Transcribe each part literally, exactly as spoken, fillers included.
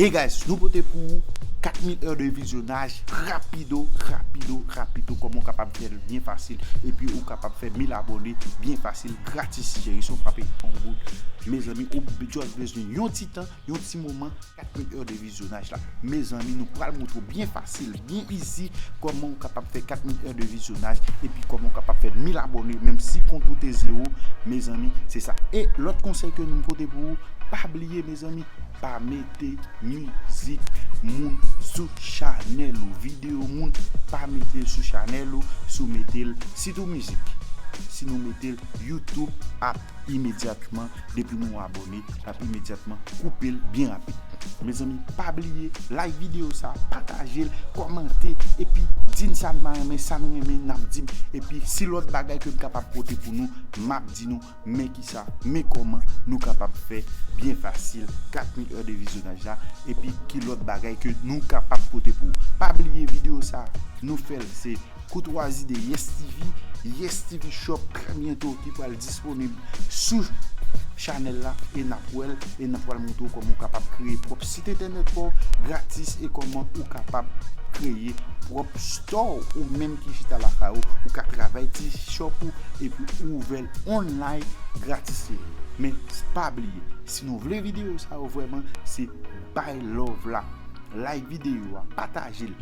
E guys, nou pote pou ou kat mil è de vizyonaj rapido, rapido, rapido. Kòman w kapab fè l byen fasil, epi ou kapab fè mil abòne byen fasil, gratis, cheri, san w frape yon goud. Mezanmi, ou just bezwen yon ti tan, yon ti moman, kat mil è de vizyonaj la. Mezanmi, nou pral montre w byen fasil, byen easy, kòman w kapab fè kat mil è de vizyonaj, epi kòman w kapab fè mil abòne, menm si kont ou te zewo, mezanmi, se sa. E lòt konsèy ke nou pote pou ou, pa bliye, mezanmi, pa mete mizik moun sou chanèl ou, videyo moun, pa mete l sou chanèl ou, si w mete l, sitou mizik. Si nou mete l, YouTube ap imedyatman, depi nou abòne, l ap imedyatman koupe l byen rapid. Mezanmi, pa bliye, like videyo sa, pataje l, kòmante, epi di n sa n pa renmen, sa nou renmen, n ap di m. Epi si lòt bagay ke m kapab pote pou nou, m ap di nou, men kisa, men kòman nou kapab fè byen fasil kat mil è de vizyonaj la, epi ki lòt bagay ke nou kapab pote pou ou. Pa bliye videyo sa, nou fè l, se koutwazi de Yes T V, Yes T V Shop trè byento ki pral disponib sou chanèl la, e n ap wè l, e n ap pral montre w kòman w kapab kreye pwòp sit entènèt pa w gratis, e kòman ou kapab kreye pwòp store ou menm ki chita lakay ou, ou ka travay ti shop ou, epi ou ouvè l online gratis. Men pa bliye, si nou vle videyo sa yo vrèman, se bay love la, like videyo a, pataje l.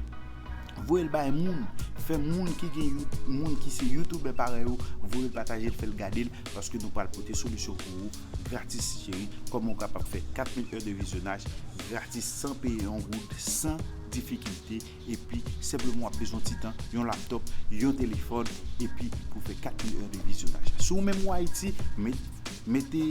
Voye l bay moun, fè moun ki gen You- moun ki se youtubè parèy ou, voye l pataje l, fè l gade l, paske nou pral pote solisyon pou ou gratis, cheri, kòman w kapab fè kat mil è de vizyonaj gratis, san peye yon goud, san difikilte, epi senpleman w ap bezwen ti tan, yon laptòp, yon telefòn, epi pou fè kat mil è de vizyonaj. Si w menm ou Ayiti, met mete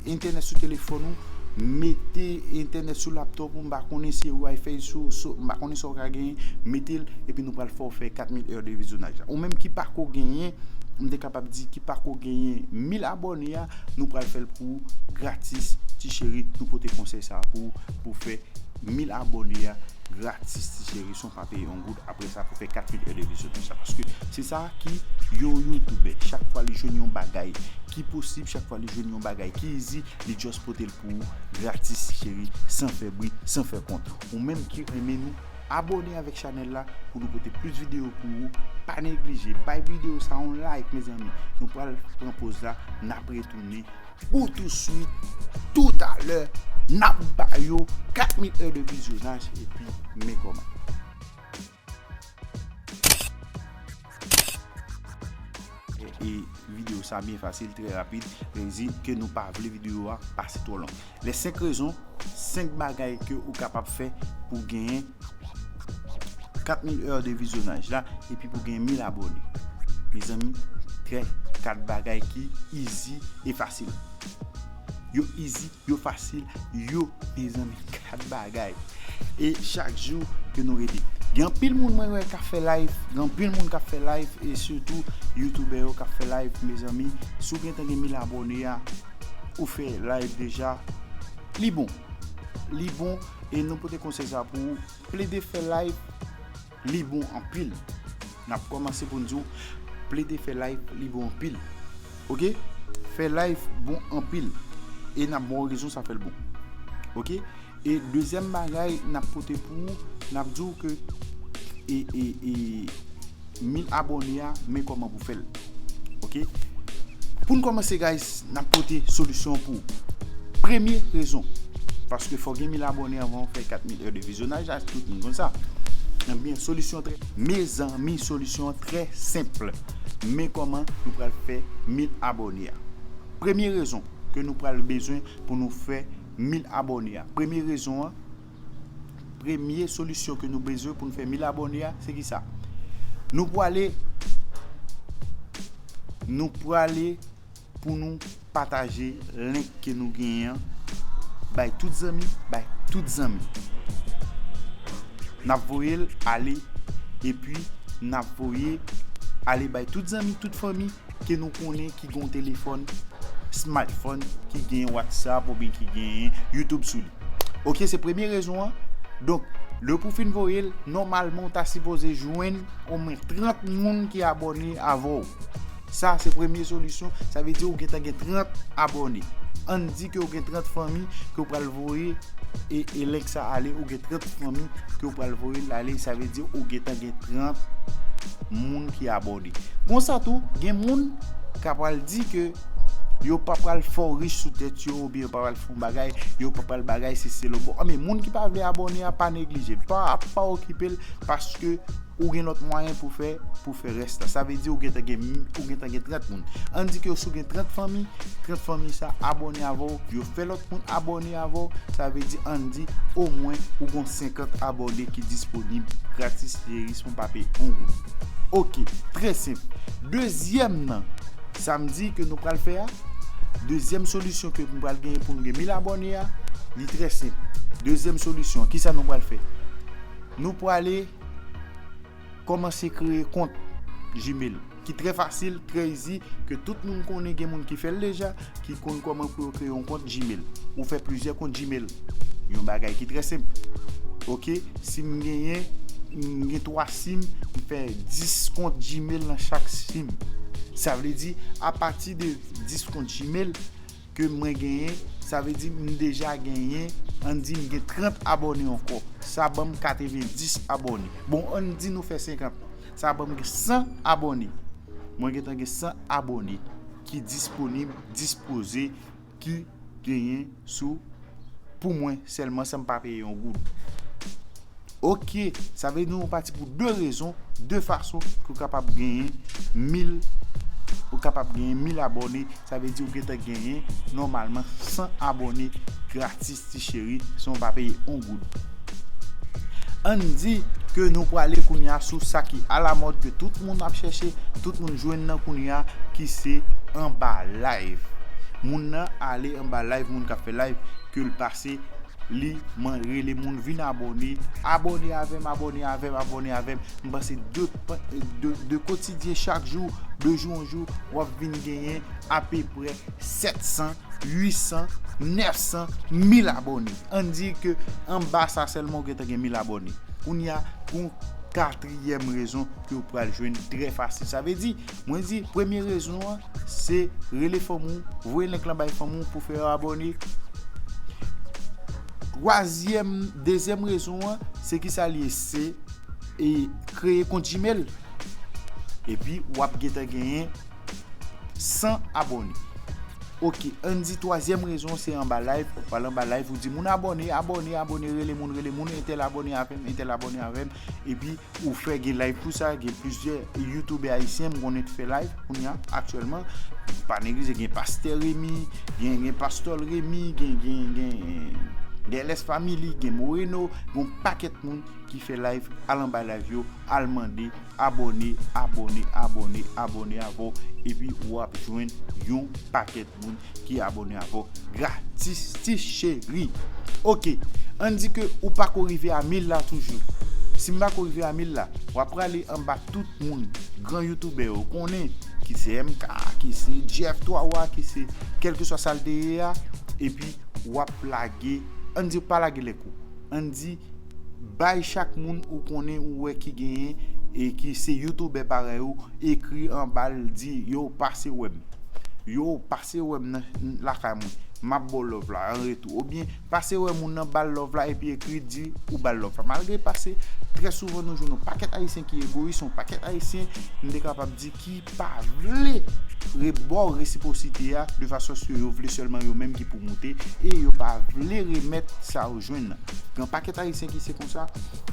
entènèt sou telefòn ou, mete entènèt sou laptòp ou, m pa konnen si Wi-Fi sou, sou, m pa konnen sa w ka genyen, mete l, epi nou pral fè w fè kat mil è de vizyonaj la. Ou menm ki pako genyen, m te kapab di ki pako genyen mil abòne a, nou pral fè l pou ou gratis, ti cheri, nou pote konsèy sa a pou ou, pou fè mil abòne a gratis, ti cheri, san w pa peye yon goud. Apre sa, pou fè kat mil è de vizyonaj sa. Paske se sa ki yon youtubè, chak fwa li jwenn yon bagay ki posib, chak fwa li jwenn yon bagay ki easy, li just pote l pou ou gratis, ti cheri, san fè bri, san fè kont. Ou menm ki renmen nou, abòne avèk chanèl la pou nou pote plis videyo pou ou. Pa neglije, bay videyo sa yon like, mezanmi. Nou pral pran poz la, n ap retounen pou touswit, toutalè, n ap ba yo kat mil è de vizyonaj, epi men kòman. E, e videyo sa byen fasil, trè rapid. Rezi ke nou pa vle videyo a pase twò long. Les senk rezon, senk bagay ke ou kapab fè pou genyen kat mil è de vizyonaj la, epi pou gen mil abòne. Mezanmi, trè, kat bagay ki easy e fasil. Yo easy, yo fasil, yo, mezanmi, kat bagay. E chak jou ke nou rete. Gen anpil moun mwen wè k ap fè live, gen anpil moun k ap fè live, e sitou youtubè yo k ap fè live, mezanmi. Si w gentan gen mil abòne a, ou fè live deja, li bon. Li bon, e nou pote konsèy sa pou ou. Plede fè live, li bon anpil. N ap kòmanse pou n di w, plede fè live, li bon anpil. Oke? Fè live bon anpil. E n ap ba w rezon sa fè l bon. Oke? E dezyèm bagay n ap pote pou ou, n ap di w ke e, e, e, mil abòne a, men kòman pou fè l. Oke? Pou n kòmanse, guys, n ap pote solisyon pou ou. Premye rezon, paske fò gen mil abòne anvan w fè kat mil è de vizyonaj, a tout moun konn sa. Ebyen, solisyon trè, mezanmi, solisyon trè senp. Men kòman nou pral fè mil abòne a. Premye rezon ke nou pral bezwen pou nou fè mil abòne a. Premye rezon an, premye solisyon ke nou bezwen pou nou fè mil abòne a, se ki sa? Nou pwale, nou pwale pou nou pataje link ke nou genyen an bay tout zanmi, bay tout zanmi. N ap voye l ale, epi n ap voye ale bay tout zanmi, tout fanmi ke nou konnen ki gen yon telefòn smartphone, ki gen WhatsApp oubyen ki gen YouTube sou li. Oke, se premye rezon an. Donk, lè pou fin voye l, nòmalman ou ta sipoze jwenn omwen trant moun ki abòne avè w. Sa se premye solisyon, sa vle di ou gentan gen trant abòne. Ann di ke ou gen trant fanmi ke ou pral voye e, e link sa ale, ou gen trant fanmi ke w pral voye l ale, sa vle di ou gentan gen trant moun ki abòne. Konsa tou, gen moun ka pral di ke yo pa pral fè w rich sou tèt yo, oubyen yo pa pral fè w bagay, yo pa pral bagay, se selo. Bon, men moun ki pa vle abòne a, pa neglije l, pa, pa okipe l, paske ou gen lòt mwayen pou fè, pou fè rès la. Sa vle di ou gentan gen, ou gentan gen trant moun. Ann di ke si w gen trant fanmi, trant fanmi sa abòne avè w, yo fè lòt moun abòne avè w, sa vle di ann di omwen ou gon senkant abòne ki disponib gratis, cheri, san w pa peye yon goud. Oke, trè senp. Dezyèm nan, sa m di ke nou pral fè a, dezyèm solisyon ke nou pral genyen pou nou gen mil abòne a, li trè senp. Dezyèm solisyon, kisa nou pral fè? Nou prale kòmanse kreye kont Gmail, ki trè fasil, trè easy, ke tout moun konnen, gen moun ki fè l deja, ki konn kòman pou yo kreye yon kont Gmail. Ou fè plizyè kont Gmail. Yon bagay ki trè senp. Oke, si m genyen, m gen twa sim, m fè dis kont Gmail nan chak sim. Sa vle di, apati de dis kont Gmail ke mwen genyen, sa vle di m deja genyen, ann di m gen trant abòne ankò. Sa ban m katrevendis abòne. Bon, ann di nou fè senkant. Sa ban m gen san abòne. Mwen gentan gen san abòne ki disponib, dispoze, ki genyen sou, pou mwen sèlman, san m pa peye yon goud. Oke, sa vle di nou pati pou de rezon, de fason ke w kapab genyen mil, ou kapab genyen mil abòne, sa vle di ou gentan genyen nòmalman san abòne gratis, ti cheri, san w pa peye yon goud. Ann di ke nou prale kounye a sou sa ki alamòd, ke tout moun ap chèche, tout moun jwenn nan kounye a, ki se anba live. Moun nan ale anba live, moun k ap fè live, ke l pase, li man-, rele moun vin abòne, abòne avè m, abòne avè m, abòne avè m. M panse de, de, de kotidyen chak jou, de jou an jou, w ap vin genyen apeprè sèt san, uit san, nèf san, mil abòne. Ann di ke anba sa sèlman ou gentan gen mil abòne. Kounye a, gon katriyèm rezon ke w pral jwenn trè fasil. Sa vle di, mwen di, premye rezon an, se rele fanmi w, voye link lan bay fanmi w pou fè yo abòne. Twazyèm, dezyèm rezon an, se kisa l ye? Se, e, kreye kont Gmail. Epi, w ap gentan genyen san abòne. Oke, ann di twazyèm rezon se anba live, w al anba live, ou di moun abòne, abòne, abòne, rele moun, rele moun, entèl abòne avè m, entèl abòne avè m, epi ou fè gen live pou sa, gen plizyè youtubè ayisyen m konnen ki fè live kounye a, aktyèlman, pa neglije, gen Pastè Remy, gen, gen Pastòl Remy, gen, gen, gen, gen L S Family, gen Moreno, gen yon pakèt moun ki fè live, al anba live yo, al mande, abòne, abòne, abòne, abòne avè w, epi w ap jwenn yon pakèt moun ki abòne avè w gratis, ti cheri. Oke, ann di ke ou pako rive a mil la toujou. Si m pako rive a mil la, w ap prale anba tout moun, gran youtubè yo konnen, ki se M K, ki se Jeff Twa Wa, ki se kèlkeswa sa l te ye a, epi w ap lage, ann di w pa lage lèk ou. Ann di, bay chak moun ou konnen, ou wè ki genyen, e ki se youtubè parèy ou, ekri anba l, di, yo, pase wè m. Yo, pase wè m nan lakay mwen. M ap ba w love la an retou. Oubyen, pase wè moun nan, ba l love la, epi ekri, di ou ba l love la. Malgre pase, trè souvan nou jwenn yon pakèt ayisyen ki egoyis, yon pakèt ayisyen, m te kapab di, ki pa vle re-, ba w resipwosite a, de fason aske yo vle sèlman yo menm ki pou moute, e yo pa vle remèt sa yo jwenn nan. Gen pakèt ayisyen ki se konsa,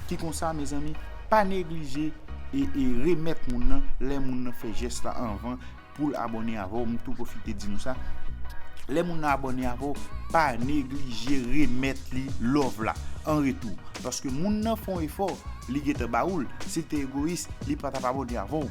ki konsa, mezanmi, pa neglije e, e remèt moun nan, lè moun nan fè jès la anvan pou l abòne avè w, m tou pwofite di nou sa. Lè moun nan abòne avè w, pa neglije remèt li love la an retou. Paske moun nan fè yon efò, li gentan ba ou l. Si l te egoyis, li pa t ap abòne avè w.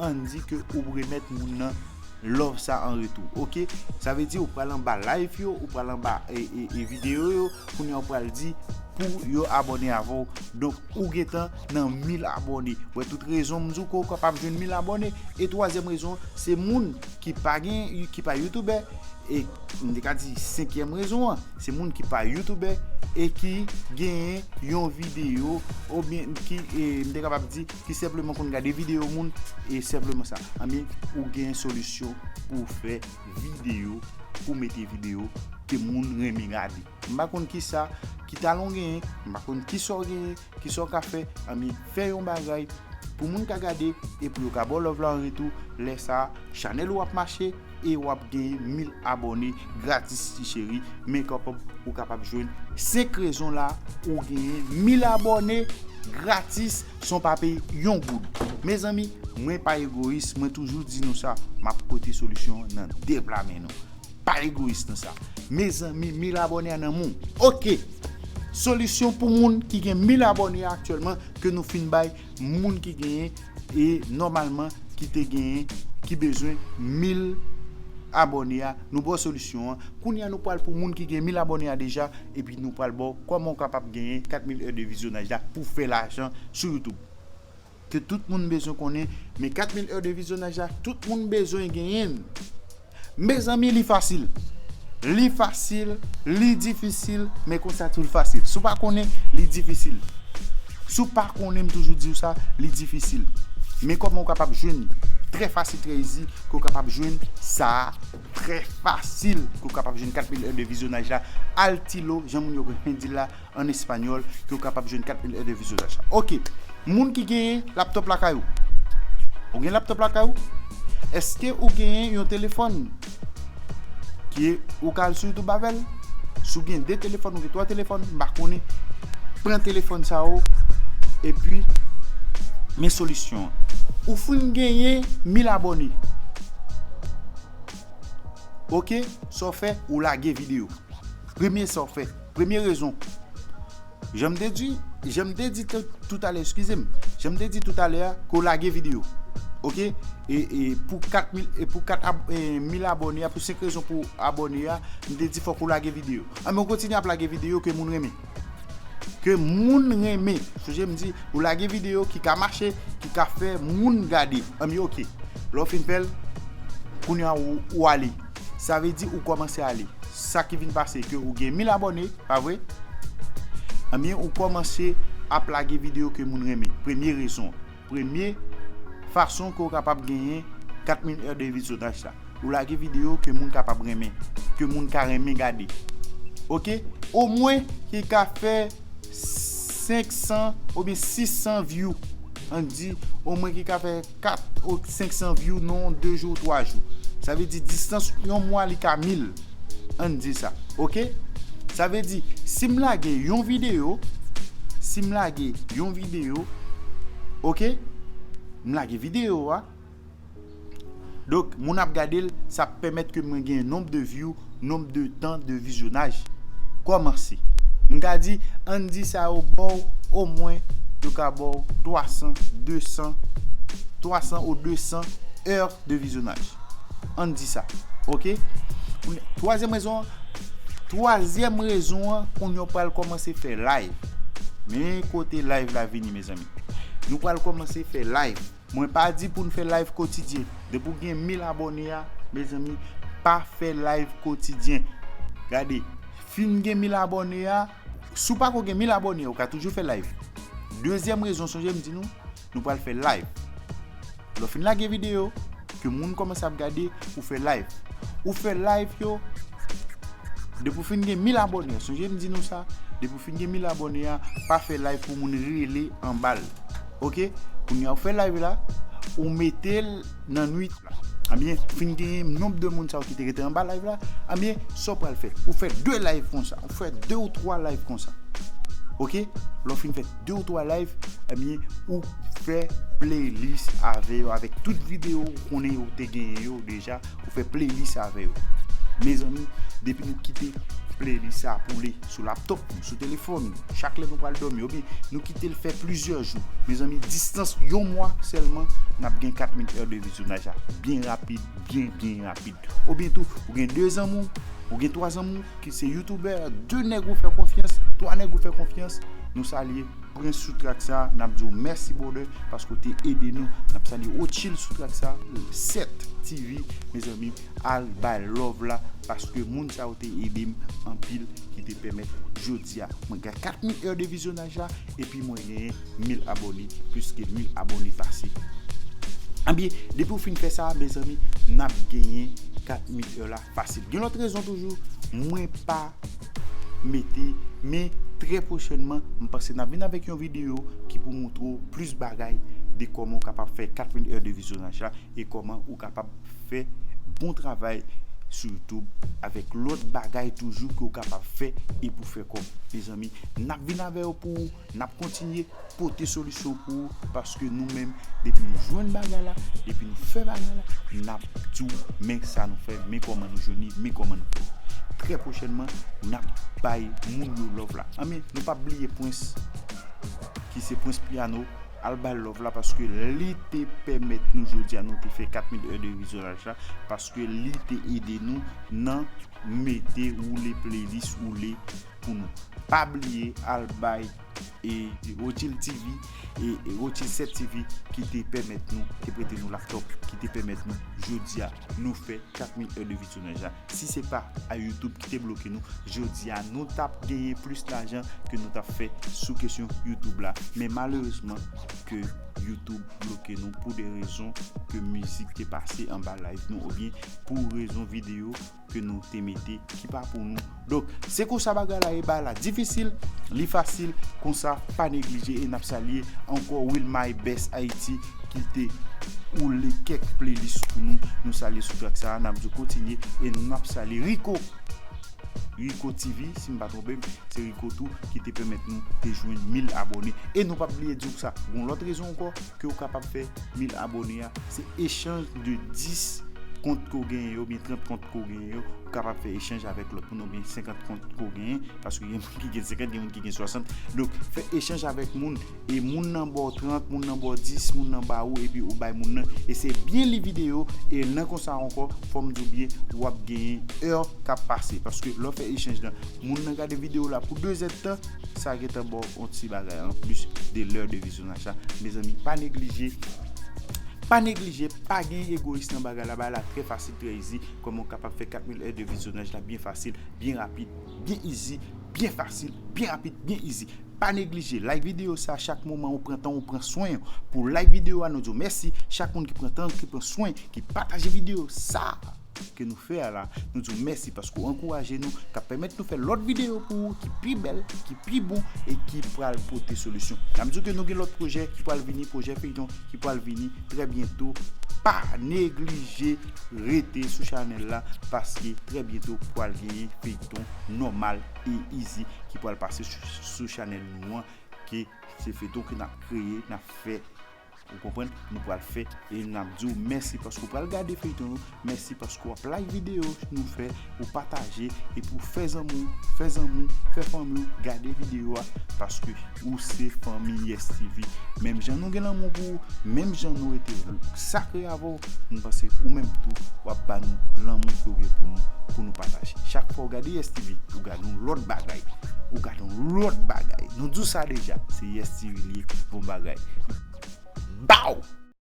Ann di ke ou remèt moun nan love sa an retou, oke? Sa vle di ou pral anba live yo, ou pral anba, e, e, e, videyo yo, kounye a ou pral di pou yo abòne avè w. Donk, ou gentan nan mil abòne. Wè tout rezon m di w ke w kapab jwenn mil abòne. E twazyèm rezon, se moun ki pa gen, ki pa youtubè, e m te ka di senkyèm rezon an, se moun ki pa youtubè e ki genyen yon videyo, oubyen ki, e, m te kapab di, ki senpleman konn gade videyo moun, e senpleman sa. Anben, ou gen solisyon pou w fè videyo pou mete videyo ke moun renmen gade. M pa konn kisa, ki talan w genyen, m pa konn kisa w genyen, kisa w ka fè, anben fè yon bagay pou moun ka gade e pou yo ka ba w love la an retou. Lè sa a, chanèl ou ap mache e w ap genyen mil abòne gratis, ti cheri. Men kanmenm, ou kapab jwenn senk rezon la ou genyen mil abòne gratis san w pa peye yon goud. Mezanmi, mwen pa egoyis, mwen toujou di nou sa, m ap pote solisyon nan de pla men nou. Pa egoyis nan sa. Mezanmi, mil abòne a nan men w. Oke. Solisyon pou moun ki gen mil abòne a aktyèlman, ke nou fin bay moun ki genyen e nòmalman ki te genyen, ki bezwen mil abòne a, nou ba w solisyon an. Kounye a nou pral pou moun ki gen mil abòne a deja, epi nou pral ba w kòman w kapab genyen kat mil è de vizyonaj la pou fè lajan sou YouTube. Ke tout moun bezwen konnen, men kat mil è de vizyonaj la, tout moun bezwen genyen l. Mezanmi, li fasil. Li fasil, li difisil, men konsa tou l fasil. Si w pa konnen, li difisil. Si w pa konnen, m toujou di w sa, li difisil. Men kòman w kapab jwenn, trè fasil, trè easy, ke w kapab jwenn sa a, trè fasil, ke w kapab jwenn kat mil è de vizyonaj la, al tilo, jan moun yo renmen di l la, an espanyòl, ke w kapab jwenn kat mil è de vizyonaj la. Oke. Moun ki genyen laptòp lakay ou. Ou gen laptòp lakay ou? Èske ou genyen yon telefòn ke ou ka al sou YouTube avè l? Si w gen de telefòn, ou gen twa telefòn, m pa konnen. Pran telefòn sa yo, epi men solisyon an. Ou fin genyen mil abòne. Oke, sa w fè, ou lage videyo. Premye sa w fè, premye rezon. Jan m te di, jan m te di t-, toutalè, eskize m. Jan m te di toutalè a, ke w lage videyo. Oke? E, e pou kat mil, e pou kat ab-, e mil abòne a, pou senk rezon pou abòne a, m te di fòk ou lage videyo. Anben, ou kontinye ap lage videyo ke moun renmen. Ke moun renmen. Sonje m di, ou lage videyo ki ka mache, ki ka fè moun gade. Anben, oke. Lè w fin fè l, kounye a ou, ou ale. Sa vle di ou kòmanse ale. Sa ki vin pase ke ou gen mil abòne, pa vre? Anben, ou kòmanse ap lage videyo ke moun renmen. Premye rezon, premye fason ke w kapab genyen kat mil è de vizyonaj la. Ou lage videyo ke moun kapab renmen, ke moun ka renmen gade. Oke? Omwen ki ka fè senk san oubyen sis san view. Ann di, omwen ki ka fè kat ou senk san view nan de jou ou twa jou. Sa vle di distans yon mwa li ka mil. Ann di sa. Oke? Sa vle di, si m lage yon videyo, si m lage yon videyo, oke? M lage videyo a, Donk, moun ap gade l, sa ap pèmèt ke mwen gen nonb de view, nonb de tan de vizyonaj. Kòmanse. M ka di, ann di sa yo ba w, omwen, yo ka ba w twa san, de san, twa san ou de san è de vizyonaj. Ann di sa. Oke? Twazyèm rezon an, twazyèm rezon an, kounye a w pral kòmanse fè live. Men kote live la vini, mezanmi. Nou pral kòmanse fè live. Mwen pa di pou n fè live kotidyen. Depi w gen mil abòne a, mezanmi, pa fè live kotidyen. Gade, fin gen mil abòne a, si w pako gen mil abòne a, ou ka toujou fè live. Dezyèm rezon, sonje m di nou, nou pral fè live. Lè w fin lage videyo, ke moun kòmanse ap gade, ou fè live. Ou fè live yo, depi w fin gen mil abòne, sonje m di nou sa, depi w fin gen mil abòne a, pa fè live pou moun rele anba l. Oke? Kounye a ou fè live la, ou mete l nan nwit la. Ebyen, fin genyen nonb de moun sa yo ki te rete anba live la, ebyen, sa w pral fè? Ou fè de live konsa, ou fè de ou twa live konsa. Oke? Lè w fin fè de ou twa live, ebyen, ou fè playlist avè yo, avèk tout videyo ou konnen ou te genyen yo deja, ou fè playlist avè yo. Mezanmi, depi nou kite playlist sa poule sou laptop nou, sou telefòn nou, chak lè nou pral dòmi, oubyen nou kite l fè plizyè jou, mezanmi, distans yon mwa sèlman, n ap gen kat mil è de vizyonaj la, byen rapid, byen, byen rapid. Oubyen tou, ou gen de zanmi w, ou gen twa zanmi w ki se youtubè, de nèg ou fè konfyans, twa nèg ou fè konfyans, nou salye Prince sou track sa, n ap di w mèsi, brother, paske w te ede nou. N ap salye Otchil sou track sa, Sèt T V, mezanmi, al bay love la, paske moun sa yo te ede m anpil, ki te pèmèt jodi a mwen gen kat mil è de vizyonaj la, epi mwen genyen mil abòne, plis ke mil abòne pase. Ebyen, depi w fin fè sa, mezanmi, n ap genyen kat mil è la fasil. Gen lòt rezon toujou, mwen pa mete, men trè pwochènman, m panse n ap vin avèk yon videyo ki pou montre w plis bagay de kòman w kapab fè kat mil è de vizyonaj la e kòman ou kapab fè bon travay sou YouTube avèk lòt bagay toujou ke w kapab fè e pou fè kòb. Mezanmi, n ap vin avè yo pou ou, n ap kontinye pote solisyon pou ou, paske nou menm, depi nou jwenn bagay la, depi nou fè bagay la, n ap di w men sa nou fè, men kòman nou jwenn li, men kòman nou fè. Trè pwochènman, n ap bay moun yo love la. Anben, nou p ap bliye Prince, ki se Prince Piano, al bay love la, paske li te pèmèt nou jodi a nou te fè kat mil è de vizyonaj la, paske li te ede nou nan mete woule playlist woule pou nou. Pa bliye al bay e Rothschild T V e, e Rothschild sèt T V ki te pèmèt nou, te prete nou laptop, ki te pèmèt nou jodi a nou fè kat mil è de vizyonaj la. Si se pa a YouTube ki te bloke nou, jodi a nou t ap genyen plis lajan ke nou t ap fè sou kesyon YouTube la. Men malerezman ke YouTube bloke nou pou de rezon ke mizik te pase anba live nou oubyen pou rezon videyo ke nou te mete ki pa pou nou. Donk, se konsa bagay la ye, bagay la difisil, li fasil, konsa pa neglije e n ap salye ankò Wilmay Best Haiti ki te woule kèk playlist pou nou. Nou salye sou track sa a, n ap di w kontinye e n ap salye Rico. Rico T V, si m pa twonpe m, se Rico tou ki te pèmèt nou te jwenn mil abòne. E nou p ap bliye di w sa, gon lòt rezon ankò ke w kapab fè mil abòne a, se echanj de dis kont ke w genyen yo, oubyen trant kont ke w genyen yo, ou kapab fè echanj avèk lòt moun, oubyen senkant kont ke w genyen, paske gen moun ki gen senkant, gen moun ki gen swasant. Donk, fè echanj avèk moun, e moun nan ba w trant, moun nan ba w dis, moun nan ba ou, epi ou bay moun nan. E se byen li videyo, e nan konsa ankò, fò m di w byen, w ap genyen è k ap pase. Paske lè w fè echanj lan, moun nan gade videyo la pou de zèdtan, sa gentan ba w yon ti bagay anplis de lè de vizyonaj la. Mezanmi, pa neglije, pa neglije, pa gen egoyis nan bagay la. Bagay la trè fasil, trè easy. Kòman w kapab fè kat mil è de vizyonaj la byen fasil, byen rapid, byen easy, byen fasil, byen rapid, byen easy. Pa neglije, like videyo sa chak moman ou pran tan, ou pran swen pou like videyo a, nou di w mèsi. Chak moun ki pran tan, ki pran swen, ki pataje videyo sa ke nou fè a la, nou di w mèsi paske w ankouraje nou, k ap pèmèt nou fè lòt videyo pou ou ki pi bèl, ki pi bon e ki pral pote solisyon. N ap di w ke nou gen lòt pwojè ki pral vini, pwojè feyton ki pral vini trè byento. Pa neglije rete sou chanèl la paske trè byento pral genyen feyton nòmal e easy ki pral pase sou, sou chanèl nou an, ke se feyton ke n ap kreye, n ap fè. Ou konprann? Nou pral fè e n ap di w mèsi paske w pral gade feyton yo. Mèsi paske w ap like videyo nou fè, ou pataje, epi w fè zanmi w, fè zanmi w, fè fanmi w gade videyo a, paske ou se fanmi Yes T V. Menm jan nou gen lanmou pou ou, menm jan nou rete sakre avè w, nou panse ou menm tou, w ap ba nou lanmou ke w gen pou nou, pou nou pataje. Chak fwa w gade Yes T V, ou gade yon lòt bagay, ou gade yon lòt bagay. Nou di w sa deja, se Yes T V li ye, bon bagay. Bow!